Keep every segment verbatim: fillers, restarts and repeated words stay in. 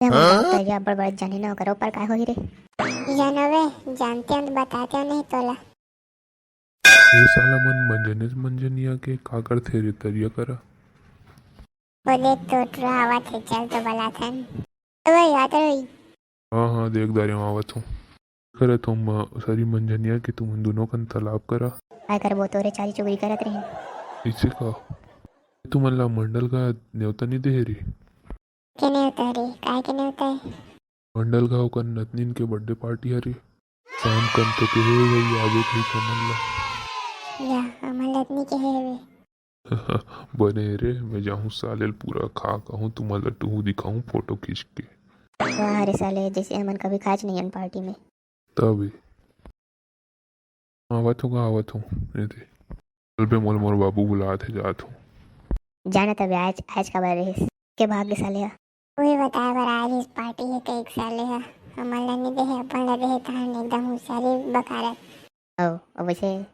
ये मोर बाप तरिया अब्बड़ बड़े जाने ना, ओकर ऊपर काय होही रे? जानवे, जानते हन त बताते हन नहीं तोला। ये साला मन मंजनिया मंजनिया के का करथे रे तरिया करा? ओ देख तो टुरा आवत हे, चल तो बलाथन। ओ भाई, आत रही। हाँ, हाँ, देख दारे, मैं आवत हूँ। करत हूँ, म-, सारी मंजनिया के तुमन दोनों कन तालाब करा। काय करबो, तोरे चारी चुगरी करत रही। इसे का? तुमन ला मंडल का नेवता नहीं दे रे? के नेवता रे? काय के नेवता है? मंडल का ओकर नतनीन के birthday party हरे। शाम कन तो के हे भाई, आबे कही हमन ला। या, हमन ला नतनी के हे वे। बने रे, मैं जाहूँ साले ल पूरा खा कहूँ, तुमन ला टूहू दिखाहूँ photo खींच के। वाह रे साले, जैसे हमन कभी खाच नहीं हन party में। तबे। आवत हूँ का, आवत हूँ। ए दे। चल बे, मोल मोर बाबू बुलात हे, जात हूँ। जाना तबे आज, आज काबर रहिस? के भाग गे साले हा। उही बताए बर आय रहिस party हे कहिके साले हा। हमन ला नी देहे, अपन ला देहे, तहन एकदम होशियारी बकारत। ओ, अब वैसे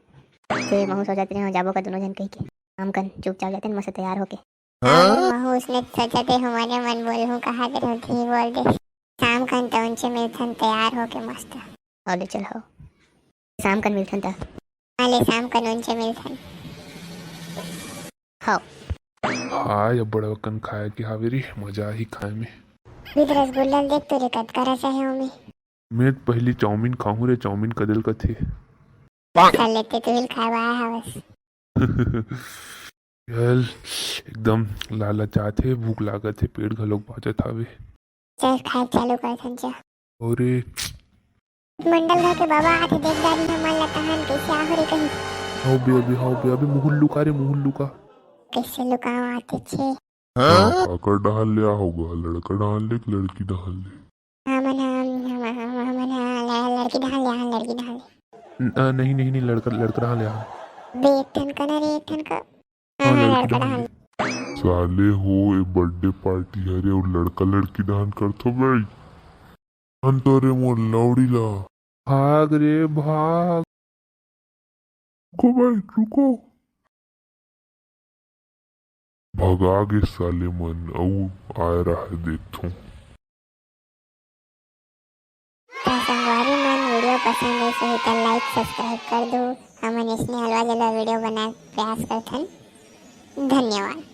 से महूँ सोचत रहे हो, जाबो का दोनों झन कहिके। काम कन चुपचाप जाते न मस्त तैयार होके। हाँ? महूँ उसने सोचत रहे हो, मने मन बोलहूँ, कहा दे रहो, धी बोल दे। शाम कन तो उनसे मिलथन तैयार होके मस्त। हो ले चल हो। शाम कन मिलथन त। हाँ ले शाम कन उनसे मिलथन। हो। हाय, अब्बड़ अकन खाए के हावे रे, मजा आही खाए में। अभी तो रसगुल्ला ल देख तो रे, कतका रस आहे ओमे। मैं त पहिली चाउमीन खाहूँ रे, चाउमीन कदेल कथे। चल लेते तू ही ल खाए बर आए हवस। चल, एकदम लालच आथे, भूख लागत हे, पेट घलोक बाजत हावे। चल, खाए चालू करथन, चल। अरे। मंडल घर के बाबा आथे, देख डारी हमन ला, तहन कइसे आहो रे कही। हव बे, अबे, हव बे, अबे, मुहुल लुका रे, मुहुल लुका। कइसे लुकाओ आथे छे? हाँ, काकर डहान ले आ होगा, लड़का डहान ले कि लड़की डहान ले? हमन ह, हम, हम, हमन ह ल-, लड़की डहान ले, हाँ, लड़की डहान ले। न-, अ, नहीं, नहीं, नहीं, लड़का, लड़का डहान ले, हाँ। बे, एक ठन का ना रे, एक ठन का। हाँ, हाँ, हाँ, लड़की लड़का डहान डहान ले। ले। साले हो, ए birthday party हरे अउ लड़का लड़की डहान करथो बे। अंतो रे मोर लौड़ी ला। भाग रे, भाग। रुको भाई, रुको। भगा गे साले मन, अउ आए रहा देखथों। त संगवारी मन, video पसंद आइस होही त like, subscribe कर दू। हमन अइसने अलवा जलवा video बनाए के प्रयास करथन। धन्यवाद।